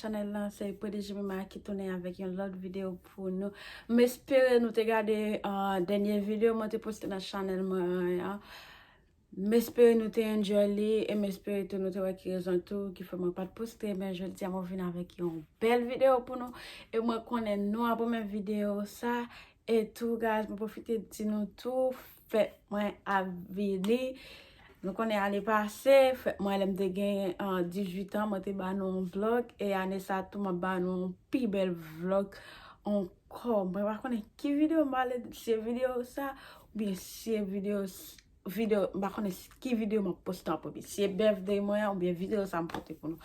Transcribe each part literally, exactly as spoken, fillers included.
Chanèl lan se Pretty Jemima ki tounen avèk yon lòt videyo pou nou. M espere nou te gade, ah, dènye videyo mwen te poste nan chanèl mwen an. M espere nou te enjoy li e m espere tou nou te wè ki rezon tou ki fè mwen pa t poste, men jodi a mwen vin avèk yon bèl videyo pou nou. E mwen konnen nou ap renmen videyo sa. E tou, guys, mwen pwofite di nou tou, fèt mwen ap vini. Nou konnen ane pase, fèt mwen, lè m te gen, ah, dizuit an, mwen te ba nou yon vlòg. E ane sa tou, mwen ba nou yon pi bèl vlòg ankò. Mwen pa konnen ki videyo m pale, si se videyo sa, oubyen si se videyo, videyo, m pa konnen si, ki videyo mwen poste an premye. Si se birthday mwen an, oubyen videyo sa m pote pou nou.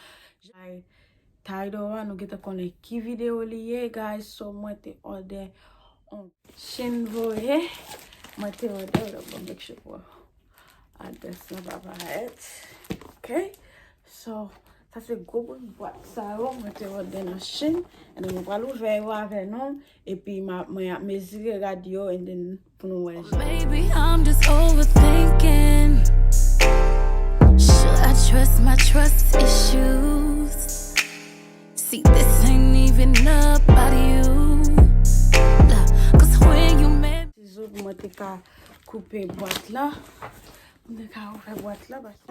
Title an, nou gentan konnen ki videyo li ye, guys. So, mwen te òdè on Shein voye. Mwen te òdè, hold up, bon, make sure pou adrès lan pa parèt. Ok. So, sa se gwo bout bwat sa yo, mwen te òdè nan Shein. And then mwen pral ouvè yo avè nou. Epi, ma, mwen ap mezire rad yo, and then pou nou wè jan. Maybe I'm just overthinking. Should I trust my trust issues? See, this ain't even about you. Look, 'cause when you met Sizo pou mwen te ka koupe bwat la. Mwen te ka ouvè bwat la, paske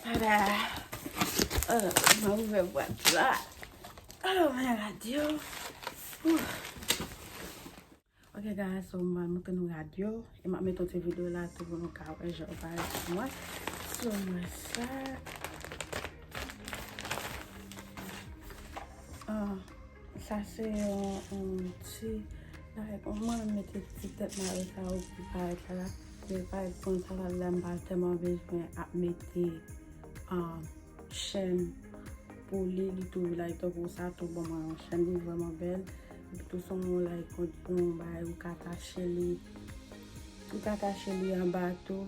Tada! Oh, mwen ouvè bwat la. Oh, men rad yo. Ouh. Ok, guys, so m pral montre nou rad yo. E m ap mete yon ti videyo la tou pou nou ka wè jan yo parèt pou mwen. So, mwen sa. Ah, sa se yon, yon ti, like, mwen menm mete ti tèt mayo sa yo pou parèt la, la. Men parèt konsa la, la m pa tèlman bezwen ap mete, ah, chèn pou li, li tou, like, tankou sa tou ban mwen yon chèn, li vrèman bèl. Epi tou se yon, like, yon, yon bagay ou ka atache li, ou ka atache li anba tou.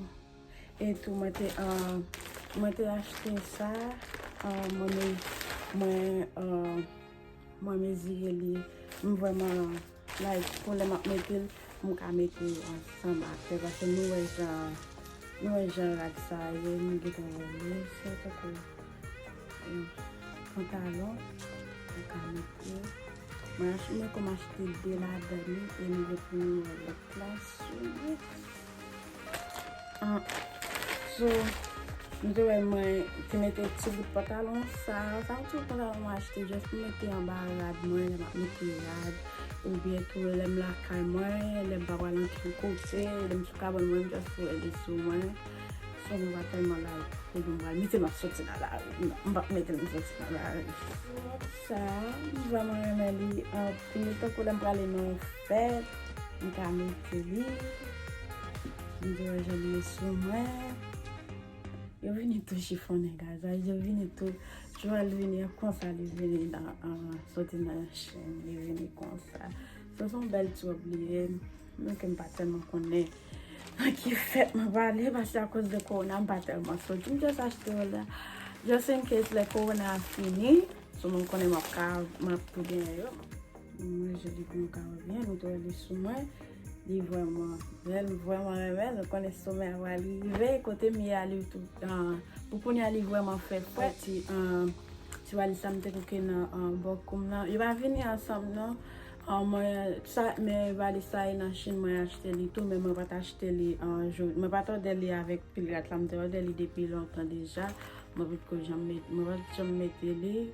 E tou mwen te, ah, mwen te achte sa, ah, mwen, mwen, mwen, ah, mwen mezire li, m vrèman, like, pou lè m ap mete l, m ka mete yo ansanm atè, paske nou wè jan, nou wè jan rad sa ye, nou gentan wè li, se tankou, eh, pantalon, m ka mete. Mwen ach-, mwen kòm achte de ladan li, e nou gen pou nou wè lòt la sou li. Ah, so, nou te wè mwen te mete ti bout pantalon sa. Sa yon ti bout pantalon mwen achte just pou mete anba rad mwen, lè m ap mete rad. Oubyen tou lè m lakay mwen, lè m pa pral ankenn kote, lè m sou kabann mwen, m just wè li sou mwen. So, mwen pa tèlman like pou di m pral mete l m ap soti nan lari. Non, m p ap mete l m soti nan lari. Sa, m vrèman renmen li anpil. Tankou lè m prale nan yon fèt, m ka mete li. M te wè jan li ye sou mwen. Yo vini tou chifonnen, guys. Yo vini tou, Joel vini an konsa, li vini nan, ah, soti nan chèn, li vini konsa. So, se yon bèl ti wòb li ye. Menm ke m pa tèlman konnen nan ki fèt mwen prale, paske akoz de kowona, m pa tèlman soti. M just achte yo la. Just in case, lè kowona a fini, so mwen konnen m ap ka, m ap tou genyen yo. Mwen, je li pou nou ka wè byen, nou te wè li sou mwen. Li vrèman bèl, m vrèman renmen l. Nou konnen somè a pral rive. Kote m ye a, li tou, ah, pou kounye a, li vrèman fè frèt. Ti, ah, ti valiz sa m te kouke nan, ah, bò kou m nan. Yo pa vini ansanm, non. Ah, mwen, sa, men valiz sa e nan Chine mwen achte li tou, men mwen pa t achte li, ah, jou, mwen pa t òdè li avèk pil rad la, m te òdè li depi lontan deja. Mwen potko janm met-, mwen pa t janm mete li.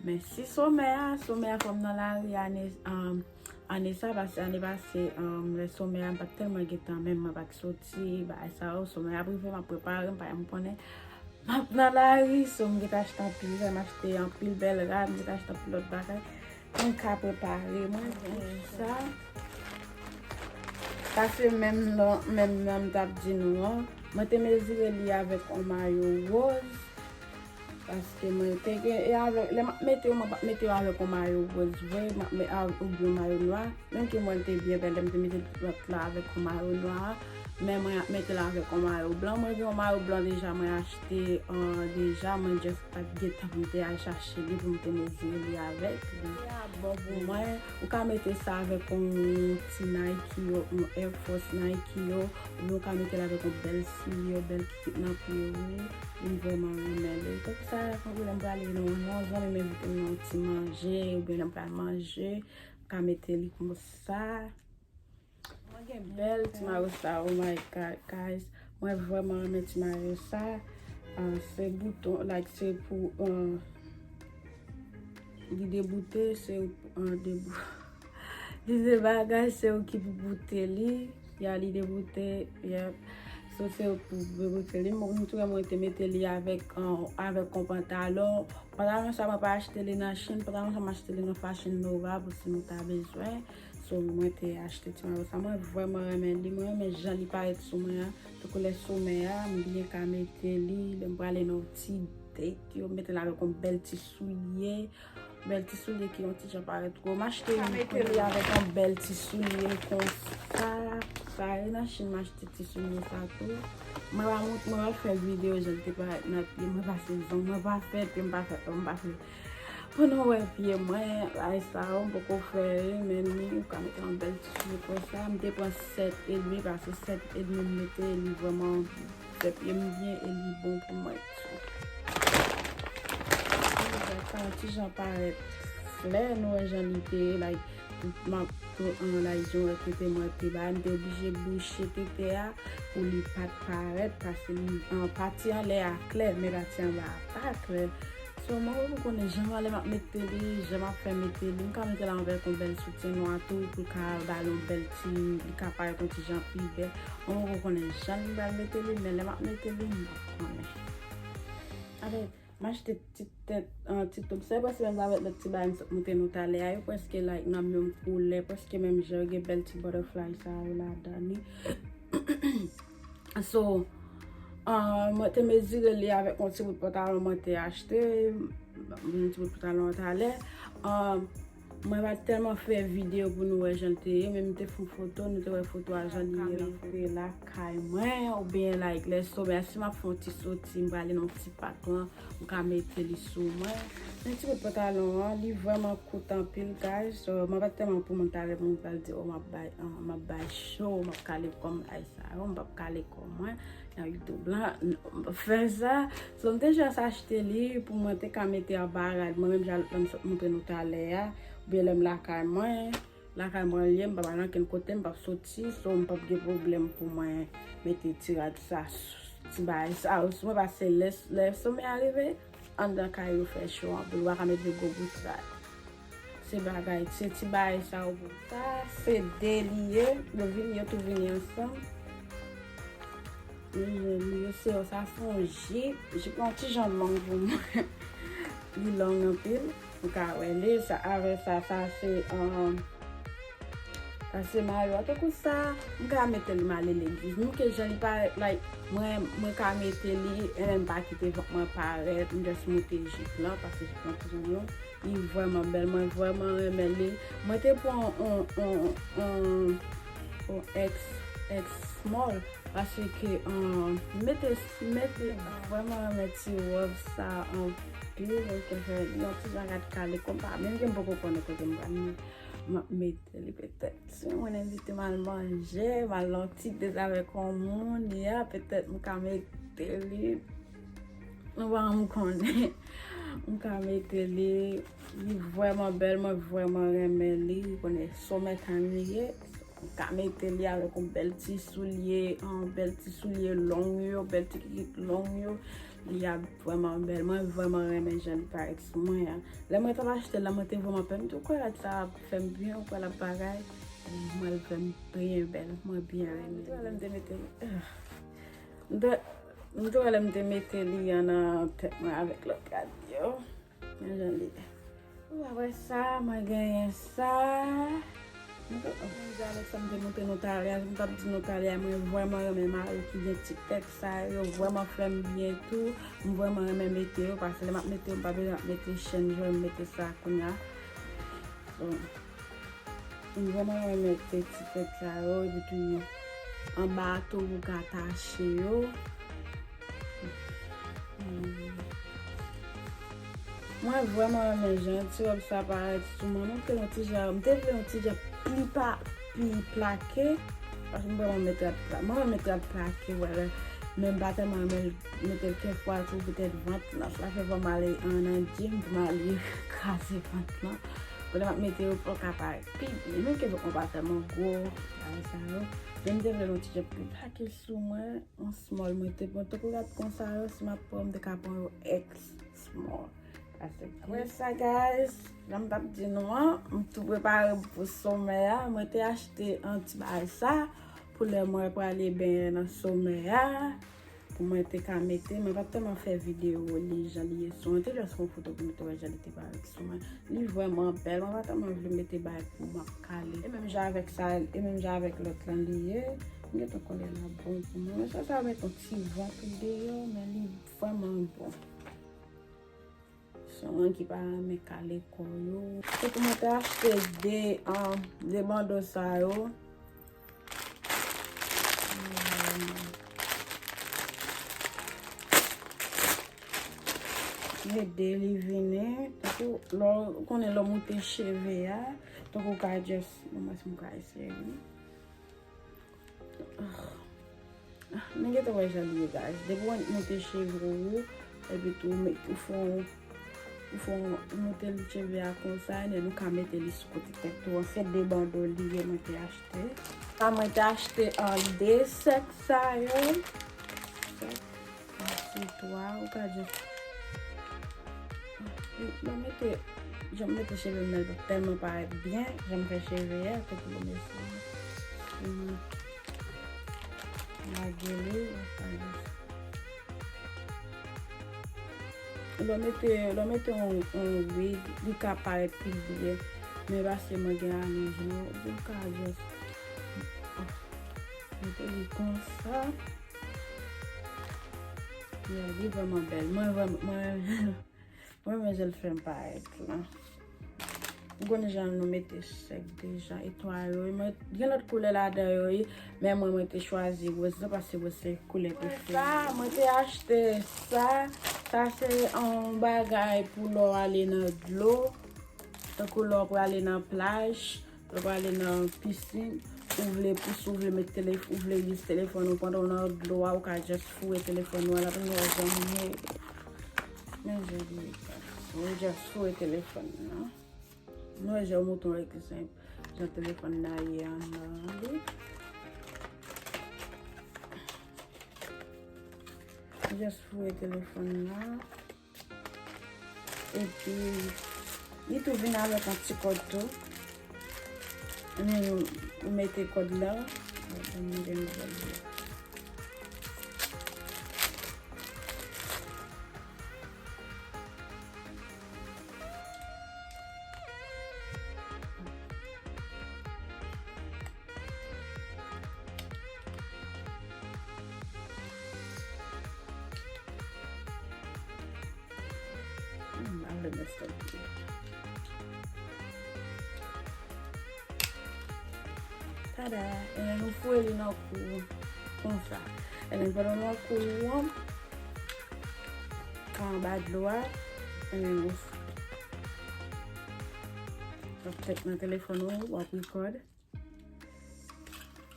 Men si somè a, somè a fè m nan lari ane, um, ane sa, paske ane pase, um, lè somè a, m pa t tèlman gen tan, menm mwen pa t soti, bagay sa yo, somè a ap rive, m ap prepare m, pa m konnen. M ap nan lari, so m gentan achte anpil, m achte anpil bèl rad, m gentan achte anpil lòt bagay. M ka prepare mwen pou sa. Sa se menm lan, menm lan m t ap di nou an. Mwen te mezire li avèk yon mayo wòz. Paske mwen te gen, e avèk, lè m ap mete yo, mwen p ap mete yo avèk yon mayo wòz vre, m ap met, a, oubyen yon mayo nwa. Menm ke mwen te byen bèl, lè m te mete lòt la avèk yon mayo nwa. Men mwen ap mete l avèk yon mayo blan. Mwen gen yon mayo blan deja, mwen achte, uh, deja, mwen just pa t gen tan pou m te al chache li pou m te mezire li avèk li. Li a bon pou mwen. Ou ka mete sa avèk yon ti Nike yo, yon Air Force Nike yo, oubyen ou ka mete l avèk yon bèl soulye, yon bèl kikit nan pye ou. Mwen vrèman renmen li. Tankou sa, tankou lè m prale nan yon zanmi m envite m nan yon ti manje, oubyen lè m pral manje, m ka mete li konsa. Mwen gen bèl ti mayo sa, oh my God, guys. Mwen vrèman renmen ti mayo sa. Ah, se bouton, like, se pou, ah, li deboute, se, ah, debou-, li se bagay, se ou ki pou boute li. Ya, li deboute, yep. So, se ou pou deboute li. Mwen, mwen tou, mwen te mete li avèk, ah, avèk yon pantalon. Pantalon sa, mwen pa achte li nan Chine. Pantalon sa, mwen achte li nan Fashion Nova pou si nou ta bezwen. So, mwen te achte ti mayo sa. Mwen vrèman renmen li. Mwen renmen jan li parèt sou mwen an. Tankou lè somè a, m byen ka mete li. Lè m prale nan yon ti date, yo mete l avèk yon bèl ti soulye. Bèl ti soulye ki yon ti jan parèt gwo. M achte li. Ka mete li avèk yon bèl ti soulye konsa. Sa e nan Chine m achte ti soulye sa tou. Mwen va mont-, mwen va fè videyo jan l te parèt nan pye. Mwen pase zong. Mwen pa fè pye m pa fè, m pa fè. Pou nou wè pye mwen, ay sa yo, m poko fè, men ni, ou ka mete yon bèl ti soulye konsa. M te pran sèt edmi, paske sèt edmi m mete, li vrèman fè pye m byen e li bon pou mwen tou. Sa yon ti jan parèt flè, nou wè jan li te ye, like, m ap tou an, like, jan wè tete mwen te bay, m te oblije bouche tete a pou li pa t parèt, paske li, an, pati anlè a klè, men pati anba a pa klè. So, mwen poko konnen jan m ale m ap mete li, jan m ap fè mete li. M ka mete l avèk yon bèl soutyen nwa tou, pou l ka ba l yon bèl ti, li ka parèt yon ti jan pi bèl. Mwen poko konnen jan m pral mete li, men lè m ap mete li, m ap konnen. Avèk, m achte ti tèt, an, ti toub. Se prèske menm jan avèk lòt ti bagay m sot montre nou talè a. Yo prèske, like, nan menm koulè, prèske menm jan. Yo gen bèl ti butterfly sa yo ladan li. So, ah, mwen te mezire li avèk yon ti bout pantalon mwen te achte, yon ti bout pantalon talè. Ah, mwen pa t tèlman fè videyo pou nou wè jan l te ye, men m te fè yon foto, nou te wè foto a jan li ye la. Kamete lakay mwen, oubyen, like, lè somè, si m ap fè yon ti soti, m prale nan yon ti pak lan, m ka mete li sou mwen. Men ti bout pantalon an, li vrèman kout anpil, guys. So, mwen pa t tèlman pou moun talè, moun pral di, oh, m ap bay, ah, m ap bay cho, m ap kale kò m, ay sa yo, m p ap kale kò mwen nan YouTube lan, non, m p ap fè sa. So, m te just achte li pou mwen te ka mete anba rad mwen, menm jan lòt la m sot montre nou talè a, oubyen lè m lakay mwen, lakay mwen l ye, m p ap al ankenn kote, m p ap soti, so m p ap gen pwoblèm pou mwen mete ti rad sa, ti bagay sa yo sou mwen, paske lè, lè somè a rive, anndan kay yo fè cho anpil, ou pa ka mete gwo bout rad. Se bagay, se ti bagay sa yo pou sa, se de li ye, yo vini, yo tou vini ansanm. Li, li, se, sa se yon jip, jip lan ti jan long pou mwen. Li long anpil, ou ka wè li, sa, avè sa, sa se, um, sa se mayo a, tankou sa, m ka mete l m ale legliz. M ke jan li parèt, like, mwen, mwen ka mete li, e menm pa kite vant mwen parèt, m just moute jip lan, paske jip lan ti jan long. Li vrèman bèl, mwen vrèman renmen li. Mwen te pran on, on, on, on X, X small, paske, um, mete, mete, vrèman renmen ti wòb sa anpil, mwen te fè li yon ti jan rad kale konpa, menm ke m poko konnen kote m pral, m ap mete li petèt. Si yon moun envite m al manje, m al nan yon ti date avèk yon moun, ya, petèt m ka mete li. Mwen pa janm konnen. M ka mete li. Li vrèman bèl, mwen vrèman renmen li. Ou konnen somè time li ye. M ka mete li avèk yon bèl ti soulye, yon bèl ti soulye long yo, bèl ti kikit long yo. Li ap vrèman bèl. Mwen vrèman renmen jan li parèt sou mwen an. Lè mwen t ap achte l la, mwen te vrèman pè. M di, ou kwè rad sa ap fè m byen, ou kwè l ap bagay? Mwen, l fè m byen bèl. Mwen byen renmen. Ou wè lè m te mete l. M te, m te wè lè m te mete li an nan tèt mwen avèk lòt rad yo. Men jan li ye. Ou pa wè sa, mwen genyen sa. M te, oh, menm jan avèk sa m te montre nou talè a, m t ap di nou talè a, mwen vrèman renmen mayo ki gen ti tèt sa yo, yo vrèman fè m byen tou. M vrèman renmen mete yo, paske lè m ap mete yo, m pa bezwen ap mete chèn, jan m mete sa kounye a. So, m vrèman renmen mete ti tèt sa yo, epi tou, anba tou pou w ka atache yo. Mwen vrèman renmen jan ti wòb sa parèt sou mwen. Mwen te yon ti jan, m te vle yon ti jan pli pa, pli plake. Paske m vrèman met rad pla-, mwen renmen met rad plake, wè, men m pa tèlman renmen mete l kèk fwa tou, petèt vant lan. Sa fè fò m ale an, nan gym pou m ale kraze vant lan. Kounye a m ap mete yo pou l ka parèt pi byen. Men ke vant mwen pa tèlman gwo, bagay sa yo. Men m te vle yon ti jan pli plake sou mwen. Yon small mwen te pran. Tankou rad konsa yo, si m ap pran, m te ka pran yo X small. Apre sa, guys, jan m t ap di nou an, m tou prepare pou somè a. Mwen te achte yon ti bagay sa pou lè mwen prale benyen nan somè a. Pou mwen te ka mete, mwen pa t tèlman fè videyo li jan li ye sou mwen. Te just fè yon foto pou nou te wè jan li te parèt sou mwen. Li vrèman bèl. Mwen pa tèlman vle mete bagay pou m ap kale. E menm jan avèk sa, e menm jan avèk lòt lan li ye. M gentan konnen l ap bon pou mwen. Men sa, sa mete yon ti van tou deyò, men li vrèman bon. Se yon moun ki pa renmen kale kò yo. Epi mwen te achte de, um, de bando sa yo. Ede li vini. Tankou lè w konnen lè w moute cheve a. Tankou w ka just, bon, mwen si m ka eseye vini. Ah, nou gentan wè jan li ye, guys. Depi w moute cheve w, epi tou ou met, ou fè yon, ou fè yon, ou moute l cheve a konsa, epi nou ka mete li sou kote tèt ou an. Se de bando li ye mwen te achte. Sa mwen te achte an de sèk sa yo. Sèk. Ensuite, ou ka just, lè w mete, jan m mete cheve m nan, li pa tèlman parèt byen, jan m fè cheve a, tankou lè w mete, lage li, ou ka just, lè w mete, lè w mete yon, yon wig, li ka parèt pi byen, men paske mwen gen alonj, non, ou ka just mete li konsa. Yeah, li vrèman bèl. Mwen vrèman, mwen, mwen renmen jan l fè m parèt la. M konn jan nou mete sèk deja, etwal yo. Mwen, gen lòt koulè ladan yo, wi. Men mwen, mwen te chwazi wòz la, paske wòz se koulè prefere. Sa, mwen te achte sa. Sa se yon bagay pou lè w ale nan dlo. Tankou lè w prale nan plaj. Lè w prale nan pisin, ou vle, pou si w vle met telef-, ou vle use telefòn ou pandan w nan dlo a, ou ka just foure telefòn ou a ladan, nou wè jan m ye. Men jan li ye. Ou just foure telefòn nan. Nou wè jan m montre w egzanp jan telefòn nan ye anndan li. Just foure telefòn nan. Epi, li tou vin avèk yon ti kòd tou. Men ou mete kòd la. Hmm, ale mwen fè byen. Tada! Ebyen, nou foure li nan kou konsa. Ebyen, pandan nou nan kou an, anba dlo a, ebyen, nou, w ap tèt nan telefòn ou, w ap record.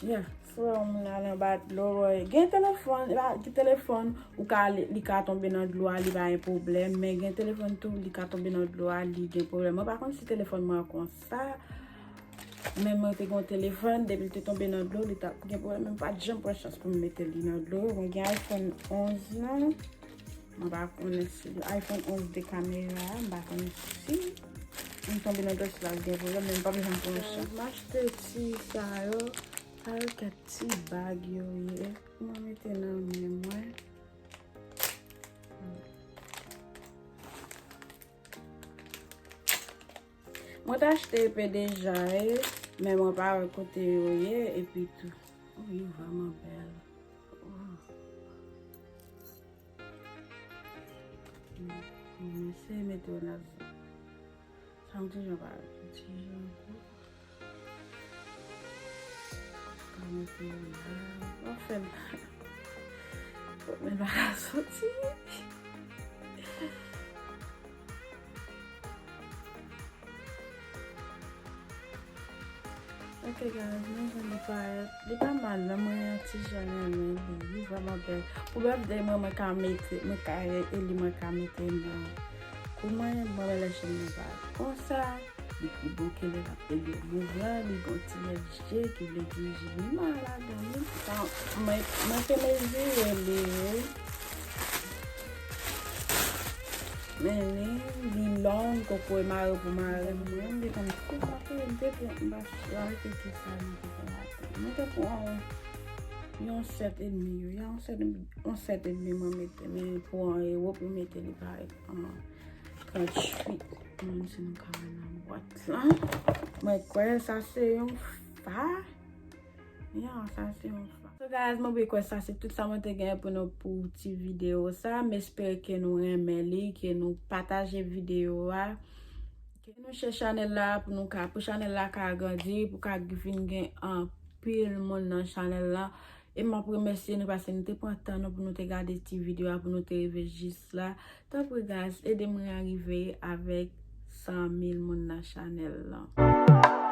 Yeah, from nan anba dlo, gen telefòn, gen telefòn, ou ka, li, li ka tonbe nan dlo a, li pa gen pwoblèm, men gen telefòn tou, li ka tonbe nan dlo a, li gen pwoblèm. Mwen pa konn si telefòn mwen an konsa, men mwen te gen yon telefòn, depi l te tonbe nan dlo, li t ap gen pwoblèm, men m pa t janm pran chans pou m mete li nan dlo. Mwen gen iPhone onz lan. Mwen pa konnen si iPhone onz de kamera, m pa konnen si m tonbe nan dlo sila gen pwoblèm, men m p ap janm pran chans. M achte ti sa yo, sa yo kèk ti bag yo ye. Pou mwen mete nan men mwen. Mwen te achte epe deja, e, men mwen pa wè kote yo ye, epi tou. Oh, li vrèman bèl. Oh. Mwen eseye mete yo nan zòn. Sa m toujou pa wè. Toujou gwo. Mete la. Anfen, men pa ka soti. Ok guys, mwen jan li parèt. Li pa mal non, mwen ti jan renmen li. Li vrèman bèl. Pou birthday mwen, mwen ka mete, mwen ka e li mwen ka mete nan kou mwen, mwen lè chèn mwen parèt konsa. Li pi bon ke lè l ap ede mouv la, li gon ti lèv je ki vle dirije li mal ladan li. Sa, mwen, mwen te mezire li, wi. Men li, li long, koko e mare pou mare. Mwen, m te konn tout mwen te pran, m pa rete ki sa mwen te pran la. Mwen te pran yon sèt edmi, wi, yon sèt, yon sèt edmi mwen mete, men pou an ewo pou mete li parèt an tranntuit. Mwen menm si nou ka wè nan bwat la. Mwen kwè sa se yon fa. Ya, sa se yon fa. So guys, mwen kwè sa se tout sa mwen te gen pou nou pou ti videyo sa. M espere ke nou renmen li, ke nou pataje videyo a. Ke nou share chanèl la pou nou ka, pou chanèl la ka agrandi, pou ka vin gen anpil moun nan chanèl la. E m ap remèsye nou paske nou te pran tan nou pou nou te gade ti videyo a, pou nou te rive jis la. Tanpri guys, ede mwen arive avèk san mil moun nan chanèl lan.